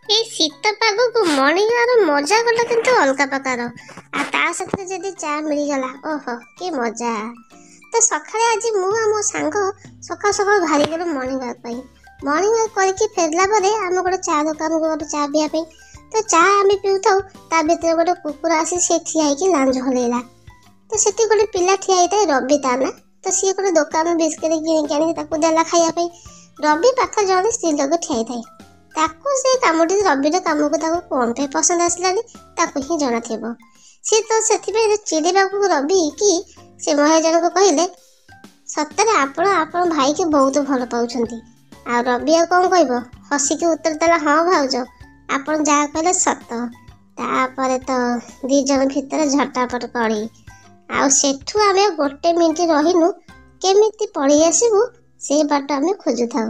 ଏଇ ଶୀତ ପାଗକୁ ମର୍ଣ୍ଣିଂ ୱାକ୍ର ମଜା ଗଲା କିନ୍ତୁ ଅଲଗା ପ୍ରକାର, ଆଉ ତା ସାଥିରେ ଯଦି ଚା ମିଳିଗଲା, ଓହୋ କି ମଜା। ତ ସକାଳେ ଆଜି ମୁଁ ଆଉ ମୋ ସାଙ୍ଗ ସକାଳୁ ସକାଳୁ ବାହାରିଗଲୁ ମର୍ଣ୍ଣିଂ ୱାକ୍ ପାଇଁ। ମର୍ଣ୍ଣିଂ ୱାକ୍ କରିକି ଫେରିଲା ପରେ ଆମେ ଗୋଟେ ଚା ଦୋକାନକୁ ଗଲୁ ଚା ପିଇବା ପାଇଁ। ତ ଚା ଆମେ ପିଉଥାଉ, ତା ଭିତରେ ଗୋଟେ କୁକୁର ଆସି ସେ ଠିଆ ହେଇକି ଲାଞ୍ଜ ହଲେଇଲା। ତ ସେଠି ଗୋଟେ ପିଲା ଠିଆ ହେଇଥାଏ, ରବି ତା ନା। ତ ସିଏ ଗୋଟେ ଦୋକାନ ବିସ୍କେଟ୍ କିଣିକି ଆଣିକି ତାକୁ ଦେଲା ଖାଇବା ପାଇଁ। ରବି ପାଖରେ ଜଣେ ସ୍ତ୍ରୀ ଲୋକ ଠିଆ ହେଇଥାଏ, ତାକୁ ସେ କାମଟି ରବିର କାମକୁ ତାକୁ କ'ଣ ପାଇଁ ପସନ୍ଦ ଆସିଲାନି ତାକୁ ହିଁ ଜଣାଥିବ। ସିଏ ତ ସେଥିପାଇଁ ଚିଡ଼ିବାକୁ ରବି କି ସେ ମହିଳା ଜଣକ କହିଲେ, ସତରେ ଆପଣ ଆପଣ ଭାଇକି ବହୁତ ଭଲ ପାଉଛନ୍ତି। ଆଉ ରବି ଆଉ କ'ଣ କହିବ, ହସିକି ଉତ୍ତର ଦେଲା, ହଁ ଭାଉଜ, ଆପଣ ଯାହା କହିଲେ ସତ। ତାପରେ ତ ଦି ଜଣ ଭିତରେ ଝଟାପଟ କଳି, ଆଉ ସେଠୁ ଆମେ ଗୋଟେ ମିନିଟ୍ ରହିନୁ, କେମିତି ପଳେଇ ଆସିବୁ ସେ ବାଟ ଆମେ ଖୋଜୁଥାଉ।